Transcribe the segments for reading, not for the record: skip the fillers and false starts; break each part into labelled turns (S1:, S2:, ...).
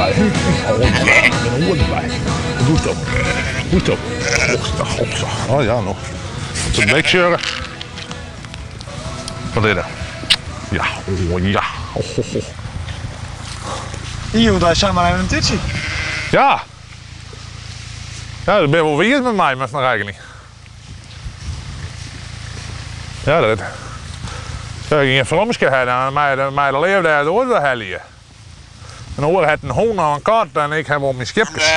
S1: derby. Oh, ja, mijn oren erbij. Goed zo. Goed zo. Oh ja, nog. Zo'n wegsjeuren. Wat is dat? Ja, oh ja. Oh, oh, oh.
S2: Hier moet hij samen even een tutsie.
S1: Ja. Ja, dat ben wel weer met mij, met mijn rekening. Ja, dat. Zo, ik ging een fromske hebben en mij, mij de leeuw daar door de helje. En oor het een hond en een kat en ik heb al mijn schipjes.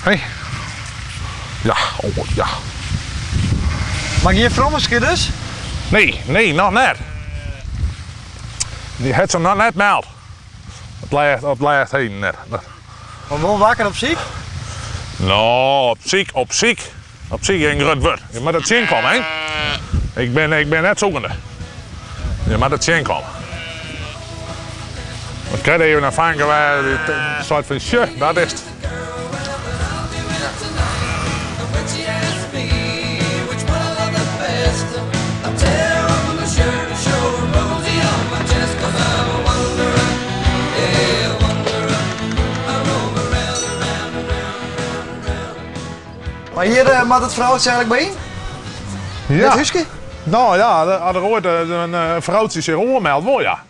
S1: Hey. Ja, oh ja.
S2: Maar geen frommeske dus?
S1: Nee, nee, nog net. Die het ze nog net meld. Het ligt, het ligt heen net.
S2: Maar wel wakker op ziek?
S1: Nou, op ziek, op ziek. Op ziek een groot woord. Je moet het zien komen, hè? Ik ben net zoekende. Je moet het zien komen. Ik krijg even een vangen waar een soort van, tje, dat is het.
S2: Maar hier uh, moet het vrouwtje eigenlijk bij in?
S1: Ja.
S2: Dit huisje?
S1: Nou ja, als er ooit een, een vrouwtje zich oormeldt, wel ja.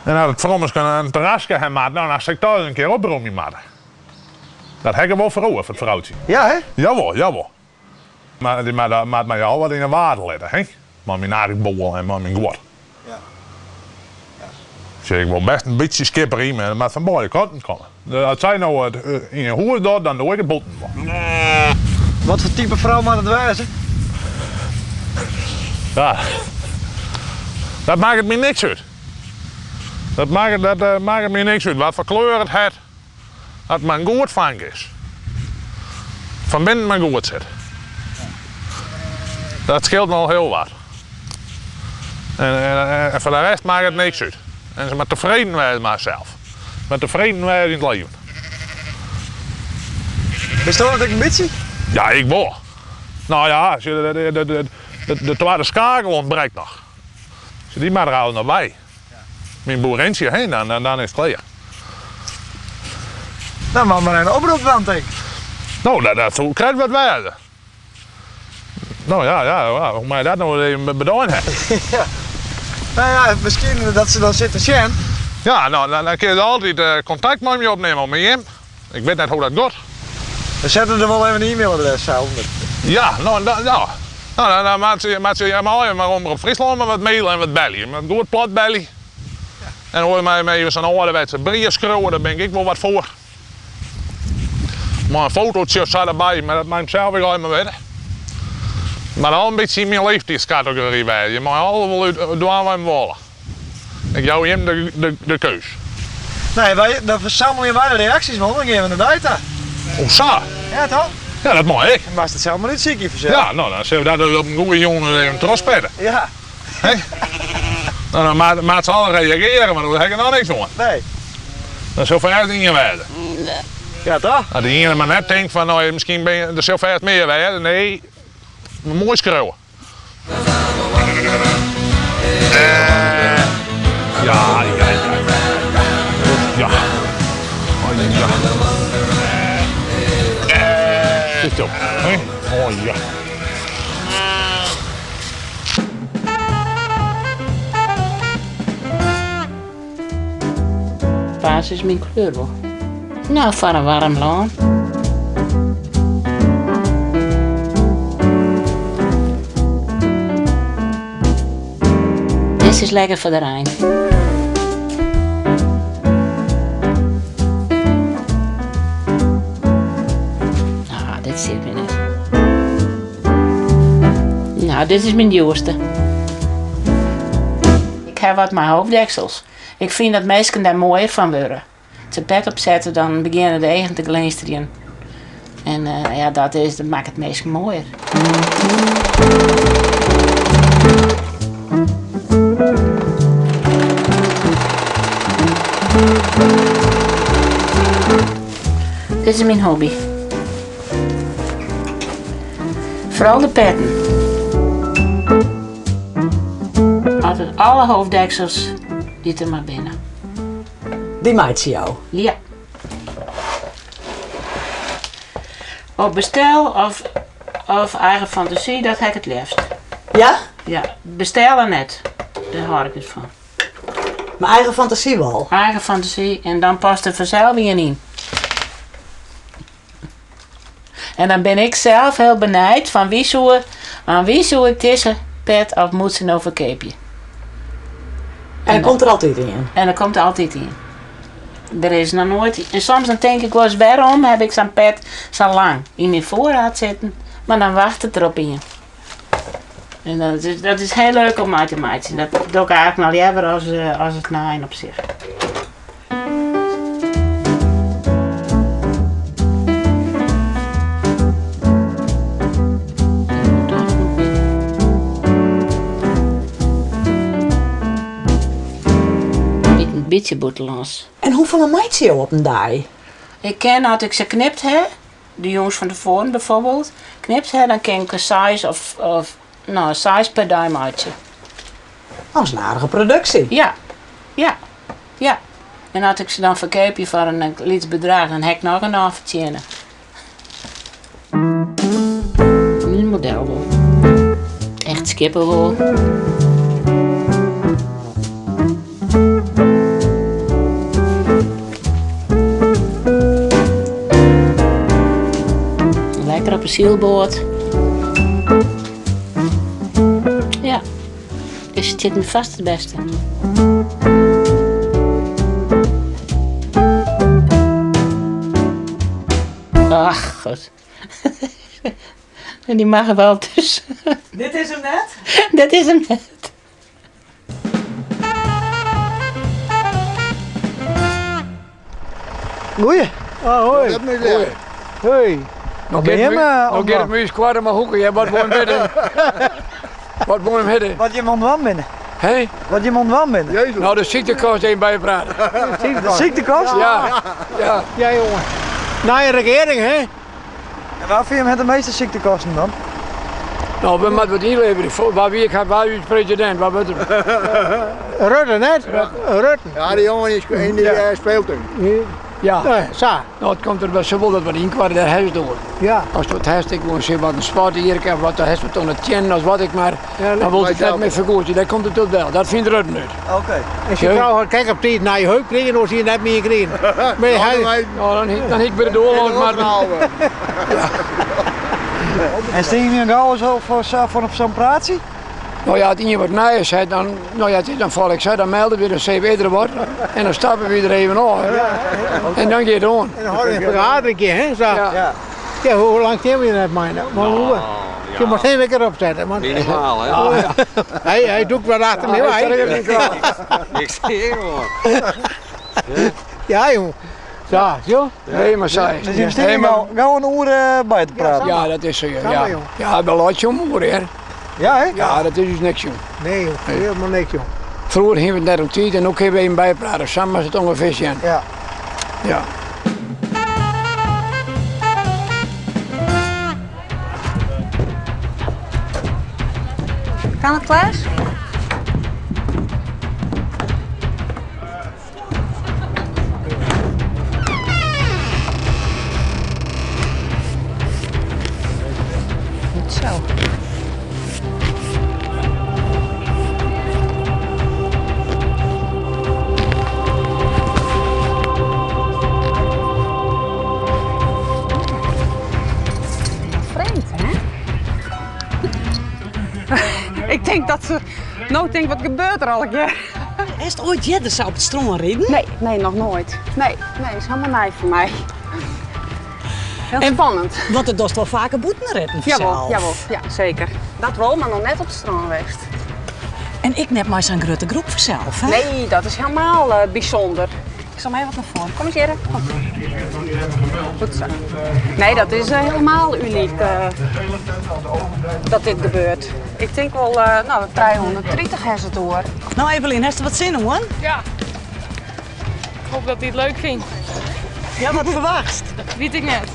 S1: En als het vrommers een terrasje hebben, nou, dan zal ik thuis een keer oproemen maken. Dat heb ik wel voor voor het vrouwtje.
S2: Ja, hè?
S1: Jawel, jawel. Maar die maakt maakt mij al wat in de water liggen, hè? Maar mijn aardbol en maar mijn gwart.
S2: Ja.
S1: Dus ik wil best een beetje skipper in, maar dat van beide kanten komen. Als zij nou het, in een hoer doet, dan doe ik het botten.
S2: Wat voor type vrouw moet het wezen?
S1: Ja. Dat maakt het me niks uit. Dat maakt, het- dat, maakt het me niks uit. Wat voor kleur het heeft, dat het maar een goed vank is. Van binnen maar goed zit. Dat scheelt me al heel wat. En voor de rest maakt het niks uit. En ze maar tevreden zijn met zichzelf. Maar tevreden zijn in het leven.
S2: Is dat ook een beetje?
S1: Ja, ik wil. Nou ja, de, de, de, de, de, de tweede schakel ontbreekt nog. Als je die maar er al nog bij. Mijn boerentje heen, dan, dan, dan is het klaar.
S2: Nou, maar maar een oproep dan, denk ik.
S1: Nou, dat, dat zo krijg wat wij. Nou ja, ja, ja, hoe mij dat nou even bedoeld hebben.
S2: ja. Nou ja, misschien dat ze dan zitten zien.
S1: Ja, nou, dan, dan kun je altijd contact met me opnemen, met hem. Ik weet net hoe dat gaat.
S2: We zetten er wel even een e-mailadres onder.
S1: Ja, nou, dan, ja. Nou, dan, dan maakt ze, maakt ze ja, maar maar om op Friesland maar wat mailen en wat bellen. Met goed plat bellen. En hoor mij even zo'n ouderwetse brief schreeuwen, daar ben ik wel wat voor. Maar een fotootje zat erbij, maar dat maakt zelf weer helemaal weten. Maar al een beetje in mijn leeftijdscategorie bij. Je mag al wel uit doen wat je wil. Ik jou hem de, de, de keus.
S2: Nee, wij, dan verzamelen wij de reacties, man. Dan gaan we naar buiten.
S1: Oh, zo.
S2: Ja, toch?
S1: Ja, dat mag ik.
S2: En was het zelf maar niet ziek hier vanzelf.
S1: Ja, nou, dan zullen we dat op een goede jongen even terugspelen.
S2: Ja.
S1: Hè? Nou, dan maakt, maakt ze al reageren, maar daar heb ik er nog niks van.
S2: Nee.
S1: Dan zal verder dingen werden.
S2: Ja, toch?
S1: Nou, die ene maar net denkt van, nou, misschien ben je er zo ver meer werden. Nee, mooi schreeuwen. Ja, ja, ja. Ja. Oh, ja. Zit op. Hè? Oh ja.
S3: Paars is mijn kleur wel. Nou, voor een warm land. Dit is lekker voor de Rijn. Nou, dit zit me net. Nou, dit is mijn nieuwste. Ik heb wat mijn hoofddeksels. Ik vind dat mensen daar mooier van worden. Als ze pet opzetten, dan beginnen de eigen te glinsteren. En ja, dat, is, dat maakt het meest mooier. Dit is mijn hobby. Vooral de petten. Altijd alle hoofddeksels die er maar binnen.
S4: Dy meitsje jo?
S3: Ja. Op bestel of, of eigen fantasy, dat ha ik it leafst.
S4: Ja?
S3: Ja, bestelle net. Dêr hâld ik net fan.
S4: Mar eigen fantasy wol?
S3: Eigen fantasy en dan past der fansels ien yn. En dan bin ik sels hiel benijd fan wie soe, oan wie soe ik dizze pet of mûtse no ferkeapje.
S4: En dan komt der altyd ien?
S3: En der komt altyd ien. Der is noch noait. En soms dan tink ik wolris wêrom ha ik sa'n pet sa lang yn myn foarraad sitten, mar dan wachtet der op ien. En dat is hiel leuk om mei te meitsjen. Dat doch ik eigentlik noch leaver as it naaien op sich. In bytsje bûtenlâns.
S4: En hoefolle meitsje jo op in dei?
S3: Ik kin as ik se knipt ha, de jûns fan tefoaren bijvoorbeeld, knipt ha, dan kin ik der seis of, of no, seis per dei meitsje.
S4: Dat is in aardige produksje.
S3: Ja, ja, ja. En as ik se dan ferkeapje foar in lyts bedrach, dan ha ik noch genôch fertsjinne. Myn modelwol. Echt skieppewol. Lekker op 'e sylboat. Ja, dus it sit my fêst it bêste. Ach, God. En dy mag er wol dus.
S4: Dit is him net?
S3: Dit is him net.
S2: Goeie.
S5: Ah, hoi.
S2: Hoi.
S5: Hoi.
S2: No giet it
S5: no giet it my skoarre mar hoeke, ja, wat wol him witte? Wat wol him witte?
S2: Wat jim oan it dwaan binne.
S5: Hé?
S2: Wat jim oan it dwaan binne.
S5: Nou, de syktekost even byprate.
S2: De syktekost?
S5: Ja. Ja.
S6: Ja, jonge. Nije regearing, hè?
S2: En wa fan jim hat de measte syktekosten dan?
S5: No, we moatte wat ynleverje. Wa wie ik, wa is presidint? Wa wurdt er?
S6: Rutte, net? Rutte.
S7: Ja, dy jongen yn dy speeltuin.
S5: Ja.
S6: Sa.
S5: No, it komt der wol, se wol dat wat ynkoarte, dêr hast it oer.
S6: Ja.
S5: Ast wat hast, ik wol sjen wat in sport hier, wat hast wat oan de teannen as wat ik mar, dan wol it net mear fergoedzje. Dêr komt it op del. Dat fynt Rutte net.
S2: Oké.
S6: En syn frou hat krekt op tiid nije heup krigen, oars hie er net mear krigen.
S5: Maar hy... No, dan hie ik by de doar lâns moatten.
S2: En stean je gau ris foar sa'n praatsje?
S5: No ja, as ien wat nijs hat, dan, no ja, dan fal ik sa, dan melde we dan sizze we der wat en dan stappe we der even ôf. En dan giet it oan.
S6: En dan hâlde we in fergadering, hè? Sa.
S5: Ja.
S6: Ja, hoe lang stean we hjir net mei? No, hoe? Je moat geen wekker opzetten. Want
S8: Minimaal, hè?
S6: Ja. Hy dûkt wat achter my wei.
S8: Ik zie jongen.
S6: Ja, jong. Sa, sjoch.
S5: Nee, mar sa is
S2: Dus jim stean gau, gau in oere by te praten?
S5: Ja, dat is zo. Ja, ja, we laat je om oer, hè.
S2: Ja, hè?
S5: Ja, dat is dus niks, jong.
S6: Nee, jong. Helemaal niks, jong.
S5: Froeger hiene we it net om tiid en no kinne we even byprate. Sa moat it ûngefear sjen.
S2: Ja.
S5: Ja.
S9: Kan het, Klaas? Goed zo. Vreemd, hè? Ik denk dat ze no tinkt, wat gebeurt der allegear?
S4: Hast oait earder sa op it strân riden?
S9: Nee, nee, noch noait. Nee, nee, is hielendal nij foar my. Hiel spannend.
S4: Want it dochst wol faker bûten ritten
S9: Jawol,
S4: fansels.
S9: jawol, ja, seker. Dat wol, mar noch net op it strân west.
S4: En ek net mei sa'n grutte groep fansels, hè?
S9: Nee, dat is hielendal bysûnder. Ik sil him even wat nei foaren. Kom ris hjirre. Kom. Goed sa. Nee, dat is hielendal unyk dat dit gebeurt. Ik tink wol, no, 330 ha se it oer.
S4: No Evelien, hast der wat sin oan?
S10: Ja. Ik hoopje dat hy it leuk fynt.
S4: Ja, wat ferwachtst?
S10: Wit ik net.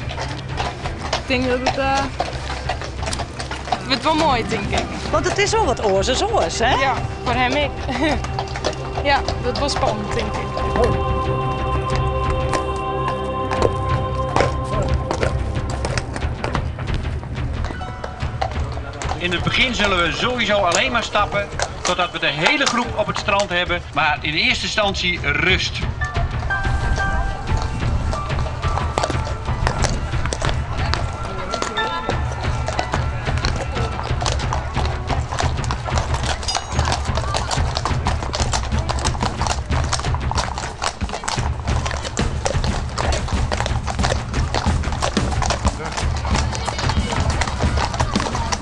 S10: Ik tink dat it, it wurdt wol moai, tink ik.
S4: Want it is wol wat oars as oars, hè?
S10: Ja, foar him ek. Ja, dat wol spannend, tink ik.
S11: In het begin zullen we sowieso alleen maar stappen totdat we de hele groep op het strand hebben. Maar in eerste instantie rust.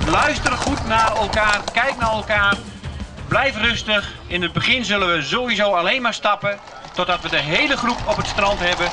S11: Luister goed naar elkaar, kijk naar elkaar. Blijf rustig. In het begin zullen we sowieso alleen maar stappen totdat we de hele groep op het strand hebben.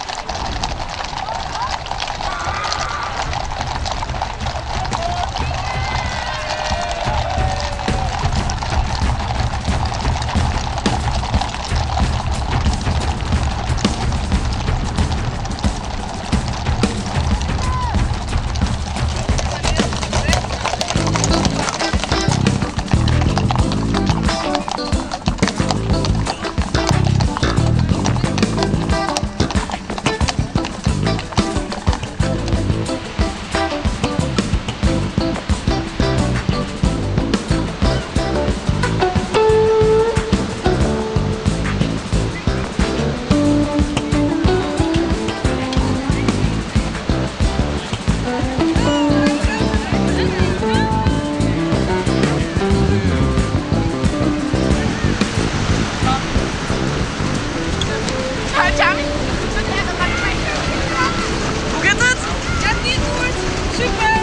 S4: Hoe gaat het?
S10: Ja, niet goed. Super.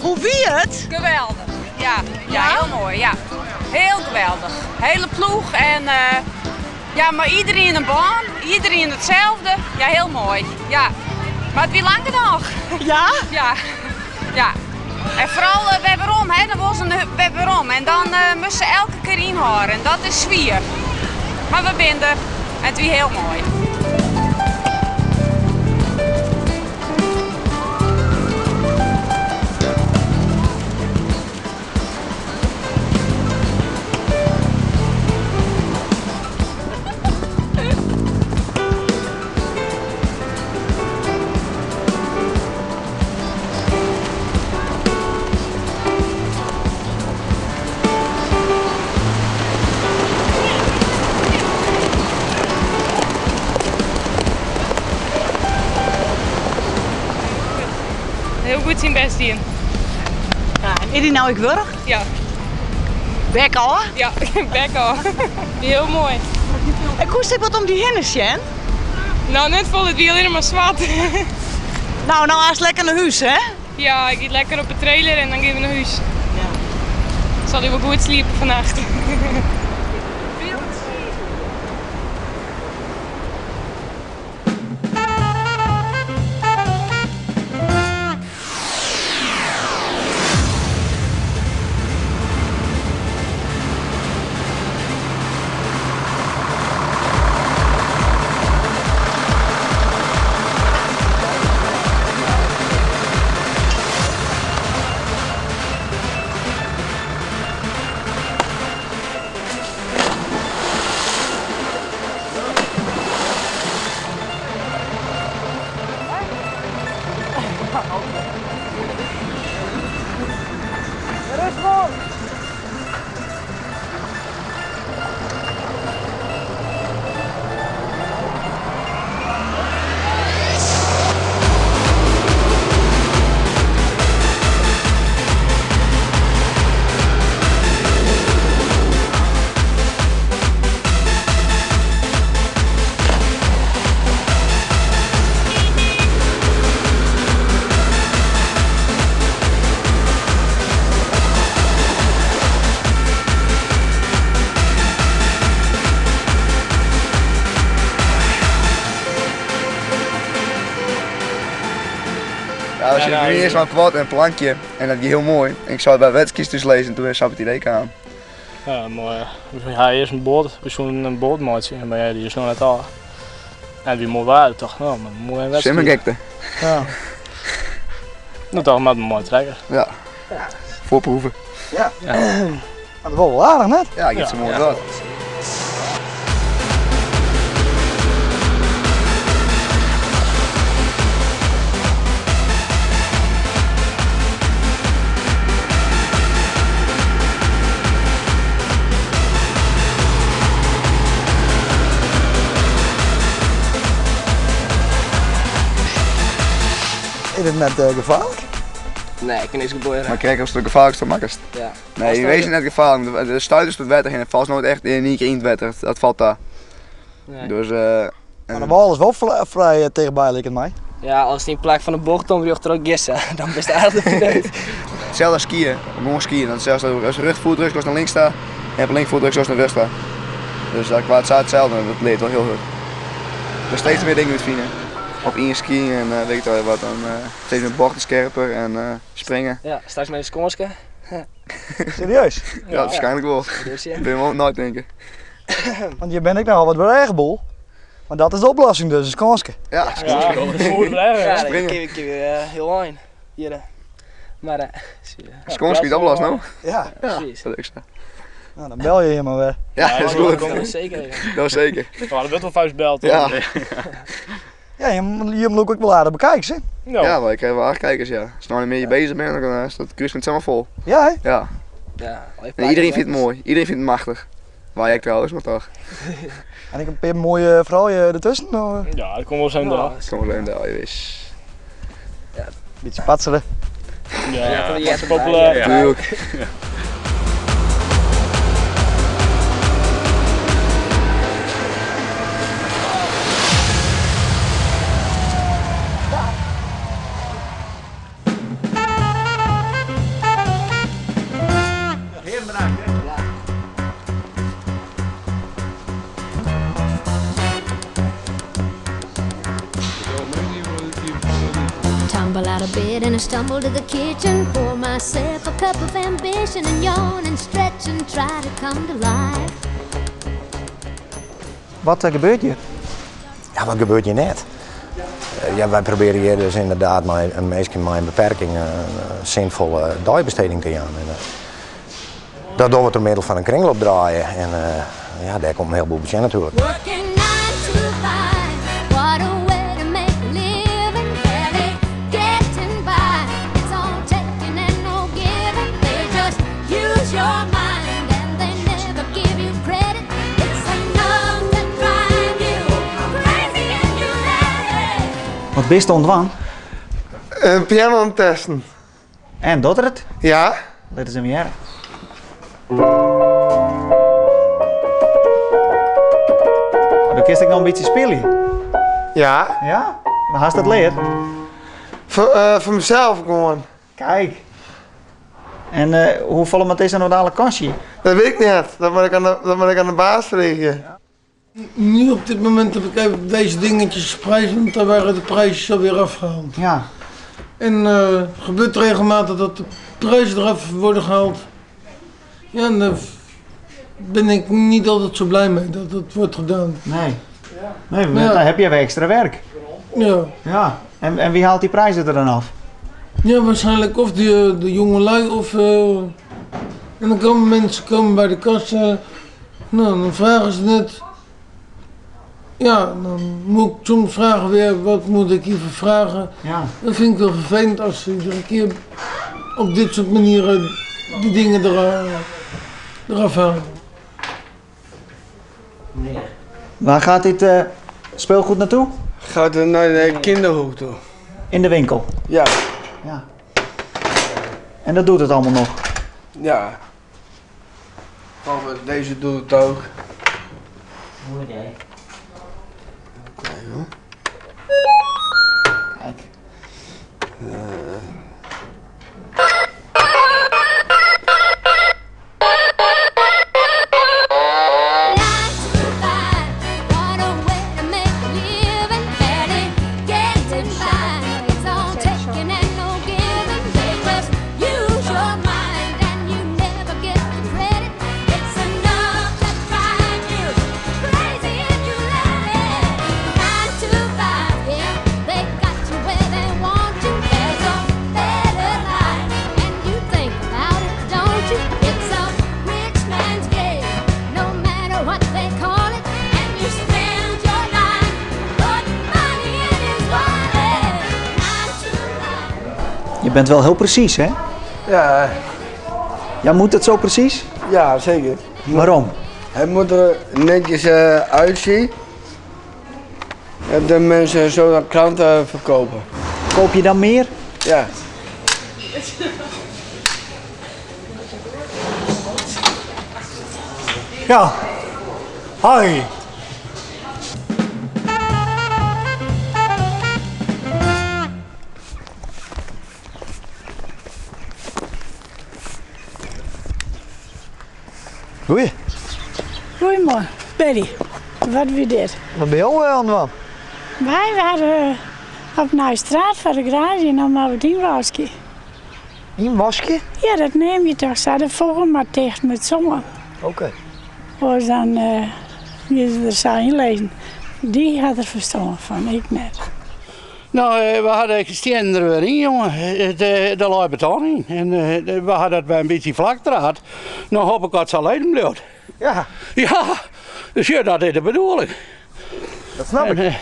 S4: Hoe wie het?
S9: Geweldig. Ja, ja, heel mooi. Ja. Heel geweldig. Hele ploeg en ja, maar iedereen een baan, iedereen hetzelfde. Ja, heel mooi. Ja. Maar het wie lang nog.
S4: Ja?
S9: Ja. Ja. En vooral we hebben om, hè. Dat was een we hebben om. En dan moesten ze elke keer inhouden. En dat is zwier. Maar we zijn er. En het was heel mooi.
S10: Heel goed zijn best doen.
S4: Ja, en is die nou ik wurg?
S10: Ja.
S4: Bek al?
S10: Ja, bek al. Heel mooi.
S4: En hoe zit wat om die hinnen, Sjen?
S10: Nou, net vol het wiel helemaal zwart.
S4: Nou, nou haast lekker naar huis, hè?
S10: Ja, ik ga lekker op de trailer en dan gaan we naar huis. Ja. Zal hij wel goed slapen vannacht.
S7: Als je het eerst maar plat en een plankje en dat ging heel mooi. En ik zou het bij wedstrijd dus lezen en toen is het idee kwam.
S12: Ja, mooi. We hadden eerst een boot, we zoeken een boot maken, maar ja, die is nog net al. En wie mooi waren toch? Nou, maar mooi wedstrijd.
S7: Simmergekte.
S12: Ja. Nou, toch maar een mooi trekker.
S7: Ja. Voorproeven.
S2: Ja. ja. Dat is wel aardig net.
S7: Ja, ik heb ze mooi gehad.
S2: Is het net gevaarlijk?
S13: Nee, ik kan niks gebeuren.
S7: Maar kijk, als het gevaarlijkste makkest.
S13: Ja.
S7: Nee, je wees net gevaarlijk. De stuit is het wettig en het valt nooit echt in één keer in het wetter. Dat valt daar.
S13: Nee.
S7: Dus,
S2: maar de wal is wel vrij tegenbij, lijkt het mij.
S13: Ja, als die in plek van de bocht omricht er ook gissen, dan ben je eigenlijk de
S7: Hetzelfde als skiën, gewoon skiën. Dan zelfs als rugvoet druk zoals naar links staat en op linkvoet druk zoals naar rechts staat. Dus dat qua het hetzelfde, dat leert wel heel goed. Er steeds meer dingen moet vinden. Op één skiën en weet ik wel wat, dan steeds meer bochten scherper en springen.
S13: Ja, straks met een skonske.
S2: Serieus?
S7: Ja, waarschijnlijk wel.
S13: Dus, ja.
S7: Ik ben wel nooit denken.
S2: Want je bent ik nogal wat bij eigen bol. Maar dat is de oplossing dus, een skonske.
S7: Ja,
S13: skonske.
S7: Ja,
S13: springen. Ik weer heel eind. Hier. Maar
S7: Skonske is de oplossing nou?
S2: Ja.
S13: Precies.
S7: Dat is
S2: Nou, dan bel je je maar weer.
S7: Ja, dat is goed.
S13: Dat is zeker.
S7: Dat is zeker.
S12: We hadden wel vuist belt.
S7: Ja.
S2: Ja, je moet ook wel aardig bekijken, hè?
S7: Ja, maar ik heb wel acht kijkers, ja. Als je nou niet meer bezig bent, dan is dat kruispunt helemaal vol.
S2: Ja, hè?
S7: Ja.
S13: Ja,
S7: en iedereen vindt het mooi. Iedereen vindt het machtig. Waar jij trouwens, maar toch.
S2: En ik heb een paar mooie vrouwen ertussen. Of?
S12: Ja, dat komt wel zo'n dag.
S7: Dat komt wel zo'n dag, je wist.
S13: Ja.
S2: Beetje patselen.
S12: Ja, ja,
S13: ja,
S12: populair.
S7: Ja. Tuurlijk.
S12: Ja.
S14: Tumble out of bed and I stumble to the kitchen. Pour myself a cup of ambition and yawn and stretch and try to come to life.
S2: Wat gebeurt hier?
S15: Ja, wat gebeurt hier net? Ja, wij proberen hier dus inderdaad een mensen met een beperking een zinvolle dagbesteding te gaan. En, dat doen we door middel van een kringloop draaien. En ja, daar komt een heleboel budget natuurlijk.
S14: Working 9 to 5, what a way to make a living, barely getting by. It's all taking and no giving. They just use your mind and they never give you credit. It's enough to drive you crazy and you let it.
S2: Wat bist ontwan?
S16: Een piano aan het testen.
S2: En doet het?
S16: Ja.
S2: Laat eens hem jaren. Dan kun ik nog een beetje spelen.
S16: Ja.
S2: Ja? Maar haast dat leer?
S16: Voor mezelf gewoon.
S2: Kijk. En hoe vallen het is nou dadelijk kastje?
S16: Dat weet ik niet. Dat moet ik aan de baas vragen.
S2: Ja.
S6: Nu op dit moment heb ik even deze dingetjes geprijsd, want daar waren de prijzen alweer afgehaald.
S2: Ja.
S6: En het gebeurt regelmatig dat de prijzen eraf worden gehaald. Ja, en daar ben ik niet altijd zo blij mee dat dat wordt gedaan.
S2: Nee. Nee, maar ja. Dan heb je weer extra werk.
S6: Ja.
S2: Ja. En wie haalt die prijzen er dan af?
S6: Ja, waarschijnlijk of de jongelui of... en dan komen mensen bij de kassa. Nou, dan vragen ze het. Ja, dan moet ik soms vragen weer, wat moet ik hiervoor vragen?
S2: Ja.
S6: Dat vind ik wel vervelend als ze iedere keer op dit soort manieren die dingen eraf halen.
S2: Nee. Waar gaat dit speelgoed naartoe?
S16: Gaat het naar de kinderhoek toe.
S2: In de winkel?
S16: Ja.
S2: Ja. En dat doet het allemaal nog?
S16: Ja. Deze doet het ook.
S3: Mooi hè?
S2: Kijk. Je bent wel heel precies, hè?
S5: Ja.
S2: Ja, moet het zo precies?
S5: Ja, zeker.
S2: Waarom?
S5: Het moet er netjes uitzien. En de mensen zo dan kranten verkopen.
S2: Koop je dan meer?
S5: Ja.
S2: Ja. Hoi.
S16: Goeie.
S17: Goedemorgen, Betty. Wat wie dit?
S2: Wat ben jou aan het
S17: Wij waren op Nieuwstraat voor de garage en dan maar wat inwasje.
S2: Inwasje?
S17: Ja, dat neem je toch. Ze de vogel maar tegen met zongen.
S2: Oké.
S17: Of dan je er zou inlezen. Die had er verstand van, ik net.
S18: Nou, we hadden stenen er weer in, jongen. De lag beton in. En we hadden het bij een beetje vlak draad. Nou hoop ik dat ze alleen blijft.
S2: Ja.
S18: Ja, dus ja, dat is de bedoeling.
S2: Dat snap
S18: ik.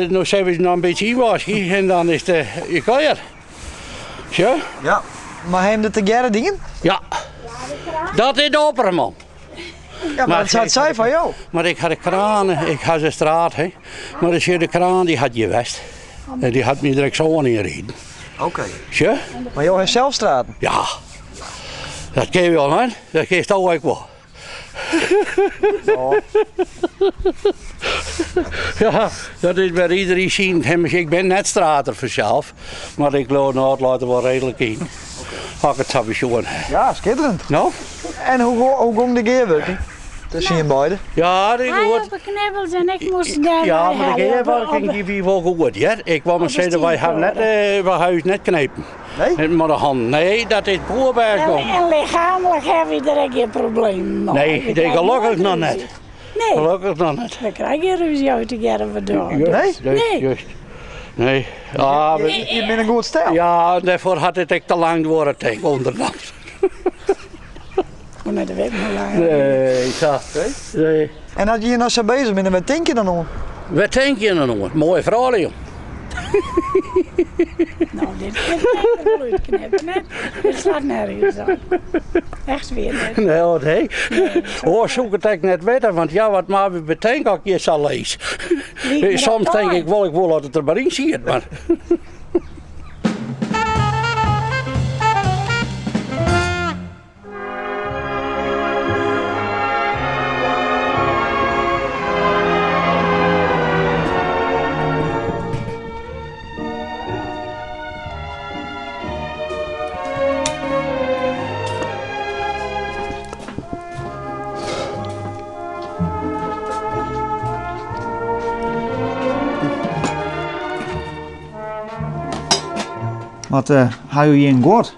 S18: Nou zijn we nog een beetje inwassen en dan is het je klaar. Zo?
S2: Ja. Maar hij hem de te dingen?
S18: Ja. Dat is de opperman.
S2: Ja, maar dat zou het zijn van jou.
S18: Maar ik had de kraan, ik had de straat, hè. Maar als je de kraan, die had je west. En die had me direct zo aan ingereden.
S2: Oké.
S18: Tja?
S2: Maar jou heeft zelf straten?
S18: Ja. Dat ken je wel, man. Dat ken je toch ook wel. Ja, dat is bij iedereen zien. Ik ben net strater vanzelf. Maar ik loop nou, het laat er wel redelijk in. Had ik het zo schon.
S2: Ja, schitterend.
S18: Nou?
S2: En hoe ging de gearwerking tussen je beiden?
S18: Ja, die
S17: Hij
S18: goed.
S17: op de knibbels en ik moest daar
S18: Ja, maar de gearwerking die wie wel goed, ja. Ik wou maar zeggen, wij hebben net, wij huis net knepen.
S2: Nee?
S18: Maar de hand, nee, dat is boerberg
S17: En lichamelijk heb je er geen probleem mee.
S18: Nee, nee, gelukkig nog net.
S17: Nee.
S18: Gelukkig nog net.
S17: We krijgen geen ruzie uit de gerven door.
S18: Juist,
S17: Nee.
S18: Juist. Nee. Ja,
S2: je bent een goed stijl.
S18: Ja, daarvoor had het ik te lang door het denk onderhand.
S17: Maar dat weet ik nog lang.
S18: Nee, zo. Nee.
S2: En had je je nou zo bezig bent, wat denk je dan om?
S18: Wat denk je dan om? Mooie verhaal, joh.
S17: Nou, dit kan ik er wel uitknippen, hè. Dit slaat nergens op. Echt weer net.
S18: Nee, wat hé. Oh, zoek het ik net weten, want ja, wat maar we bedenken ook je zal lees.
S17: Liet me
S18: Soms
S17: dat
S18: denk
S17: aan.
S18: ik wel, ik wil dat het er maar in zit, maar...
S2: Wat hou je in goed?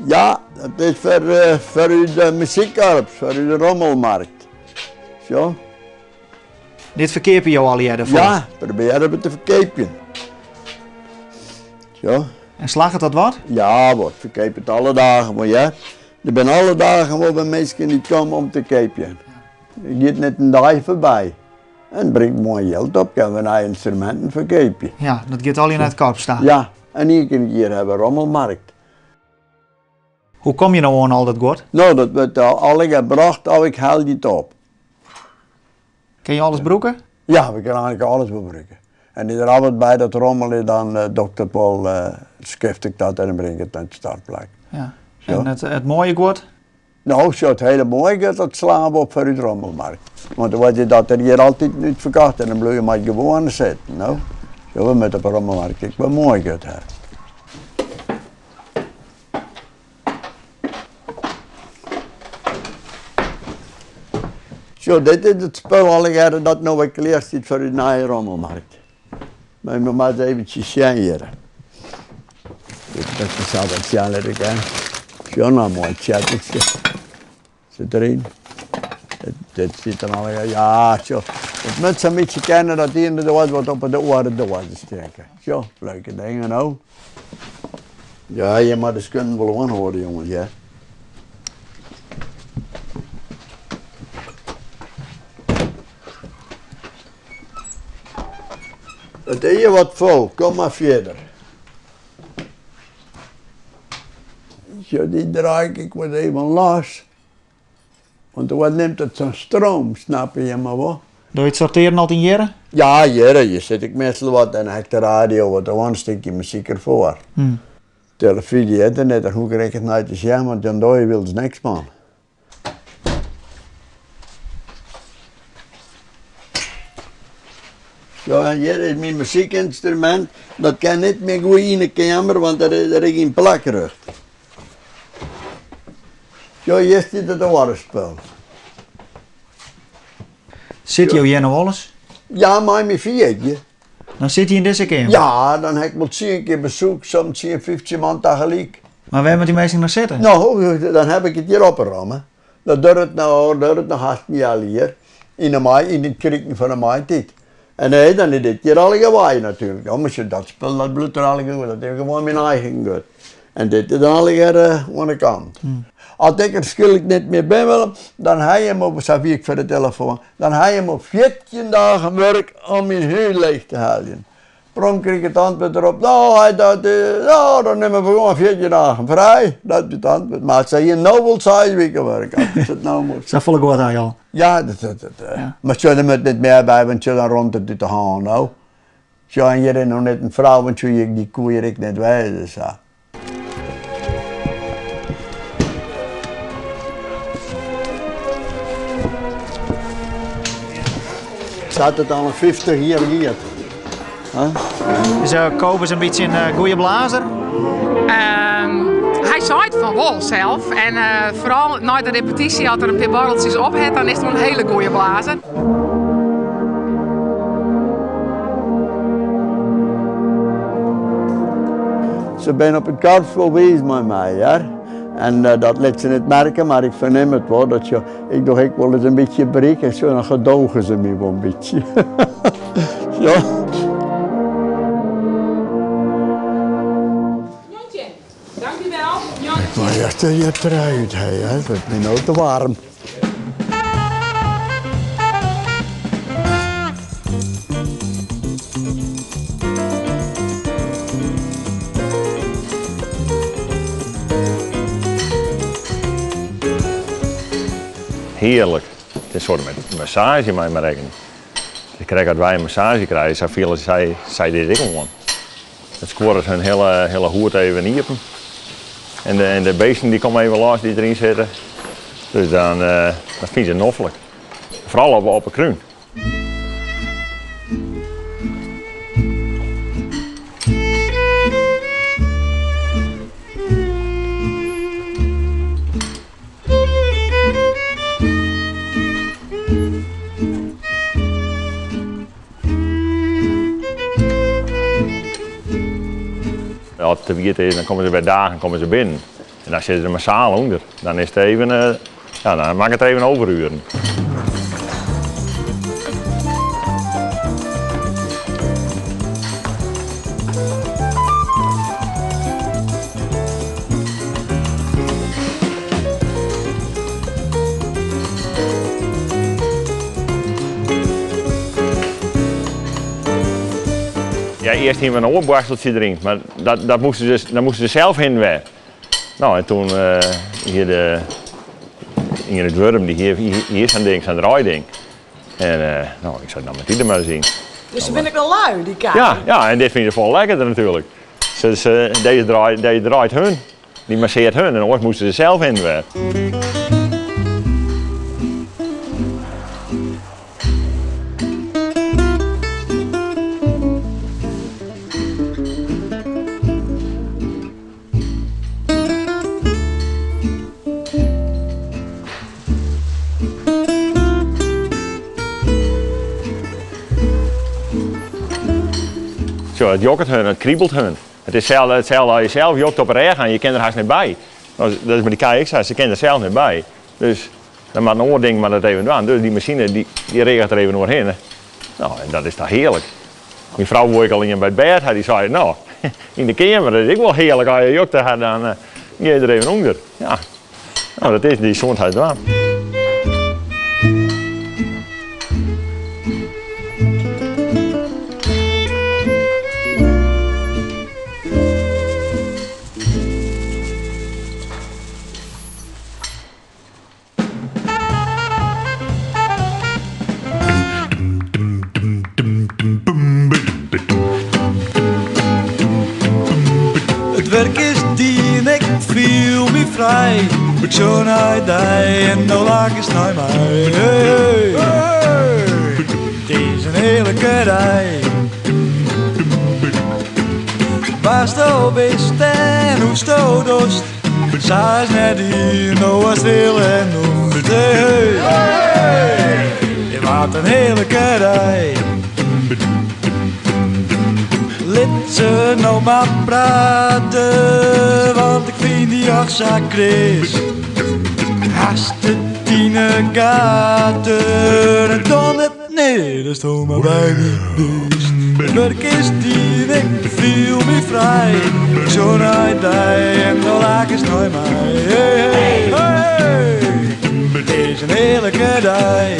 S19: Ja, dat is voor de muziekkorps, voor de rommelmarkt. Zo.
S2: Dit verkeer je jou al eerder voor?
S19: Ja, proberen we te verkepen. Zo.
S2: En slaagt het dat wat?
S19: Ja, wat verkeep het alle dagen, maar ja. Er zijn alle dagen wel bij mensen die komen om te kepen. Je gaat net een dag voorbij. En brengt mooi geld op, kan we naar instrumenten verkepen.
S2: Ja, dat gaat al in het korps staan.
S19: Ja, en hier kun je hier hebben rommelmarkt.
S2: Hoe kom je nou aan al dat goed?
S19: Nou, dat wordt al alle gebracht, al ik haal die op.
S2: Kun je alles broeken?
S19: Ja, we kunnen eigenlijk alles gebruiken. En die er altijd bij dat rommel is, dan dokter Paul schrift ik dat en dan breng ik het naar de startplek.
S2: Ja.
S19: Zo.
S2: En het mooie goed?
S19: Nou, zo het hele mooie goed, dat slaan we op voor de rommelmarkt. Want dan wordt je dat er hier altijd niet verkocht en dan blijf je maar gewoon zitten. Nou, zo we met de rommelmarkt, ik ben mooi goed hè. Zo, dit is het spul al jaren dat nou weer klaar zit voor de nieuwe rommelmarkt. Maar je moet maar eens eventjes zien hier. Dit dat is al wat zien laten gaan. Zo nou mooi chattertje. Zit erin. Dit zit er al, ja, zo. Het moet zo'n beetje kennen dat die in de doos wat op de oren doos steken. Zo, leuke dingen nou. Ja, je moet eens kunnen wel aanhoren, jongens, ja. Het is hier wat vol, kom maar verder. Sjoch, dy draai ik wat even los. Want dan nimt it sa'n stroom, snappe je mar wol.
S2: Doe je it sortearjen altyd hjirre?
S19: Ja, hjirre. Hjir sit ik meastal wat en dan ha ik de radio wat oan, in stikje muzyk derfoar. Telefyzje, ynternet, dêr hoech ik ek net nei te sjen, want dan dogge je wilens niks man. Ja, en hjir is myn muzykynstrumint. Dat kin net mear goed yn de keamer, want der is der ek gjin plak rjocht. Ja, hjir stiet it oare spul.
S2: Sitte jo hjir no wolris?
S19: Ja, mei myn fjirtje.
S2: Dan sit hy yn dizze keamer?
S19: Ja, dan ha ik wol tsien kear besoek, soms tsien, 15 man tagelyk.
S2: Mar wêr moat dy minsken dan sitte?
S19: No, dan ha ik it hjir opromme. Dat duorret no, duorret noch hast in healjier. Yn de mei, yn it kriken fan de maitiid. En nee, dan is dit hjir allegear wei natuerlik. No, mar sjoch, dat spul dat bliuwt der allegear oer. Dat is gewoan myn eigen guod. En dit is dan allegear oan de kant. As ik der skielk net mear bin, Willem, dan ha jim op, sa wie ik foar de telefoan, dan ha jim op 14 dagen wurk om myn hûs leech te heljen. Prompt krige ik it antwurd derop, no, hy dat, no, dan nimme we gewoan 14 dagen frij. Dat wie it antwurd. Mar se hiene no wol seis wiken wurk, as it no moast.
S2: Safolle guod ha je al?
S19: Ja, dat, dat, dat, mar sjoch, der moat net mear by, want sjoch, dan rint it út de hân no. Sjoch, en hjir is noch net in frou, want sjoch, dy koe hjir ek net wêze, sa. Sa't it al in 50 jier giet.
S2: Is Kobus in bytsje in goede blazer?
S10: Hy seit fan wol sels. En foaral nei de repetysje, as er in pear borreltsjes op hat, dan is it wol in hiele goede blazer.
S19: Se binne op it korps wol wiis mei my, hear. En dat lit se net merke, mar ik fernim it wol. Dat se, ik doch ek wolris in bytsje bryk en sa, dan gedoge se my wol in bytsje. Ja.
S9: Dankjewel.
S19: Ik word echt je trui uit, hè. Het wordt me nou te warm.
S20: Hearlik. It is in soarte massaazje mei my rekken. Krekt as wy in massaazje krije, sa fiele sy, sy dit ek oan. It skuorret hun hiele, hiele hûd even iepen. En de, en de beesten dy komme even lâns dy't deryn sitte. Dus dan, dat fine se noflik. Foaral op, op 'e krún. As it te wiet is, dan komme se by dagen komme se binnen. En dan sitte se massaal ûnder. Dan is it even, ja, dan makket it even overuren. Ja, earst hiene we in oar boarsteltsje deryn, mar dat, dat moasten se, dan moasten se sels hinne wer. No, en toen hie de Ingrid Wurm, dy hie, hie sa'n ding, sa'n draaiding. En no, ik sei, no moat dy der mar ris yn.
S4: Dus se binne ek wel lui, dy kij.
S20: Ja, ja, en dit fine se folle lekkerder natuerlik. Se, se, dizze draait, dizze draait hun. Dy massearret hun en oars moasten se sels hinne wer. Sjoch, it jokket hun, it kribelt hun. It is itselde, itselde as je sels jokt op 'e rêch en je kinne der hast net by. Dat is mei dy kij ek sa, se kinne der sels net by. Dus dan moat in oar ding moat it even dwaan. Dus dy masine dy, dy reaget der even oerhinne. No, en dat is toch hearlik. Myn frou woe ek al ien by it bêd ha, dy sei, no, yn de keamer, dat is ek wol hearlik as je jokte ha, dan gean je der even ûnder. Ja, no, dat is dy sûnheid dwaan.
S21: nei dy en no lakest nei my. Hey, hey, it is in hearlike dei. Wa'tsto bist en hoe'tsto dochst, sa is net dien, no hast wille en nocht. Hey, hey, wat in hearlike dei. Lit se no mar prate, want ik fyn dy och sa kreas. Hast it yn 'e gaten en dan net near, datsto mar by my bist. It wurk is dien, ik fiel my frij. Ik sjoch nei dy en do lakest nei my. Hey, hey, hey, it is in hearlike dei.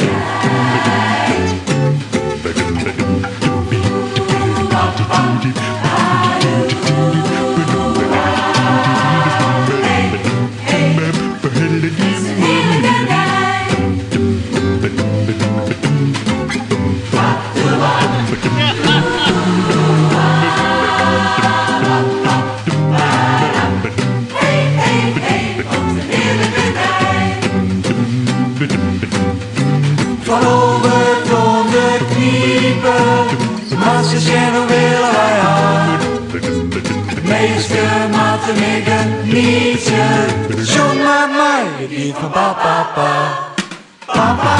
S21: Fan Holwert oant De Knipe, moatst sjen hoe wille wy ha. Minsken moatte mear genietsje, sjong mar mei, it giet fan pa pa pa. Pa pa.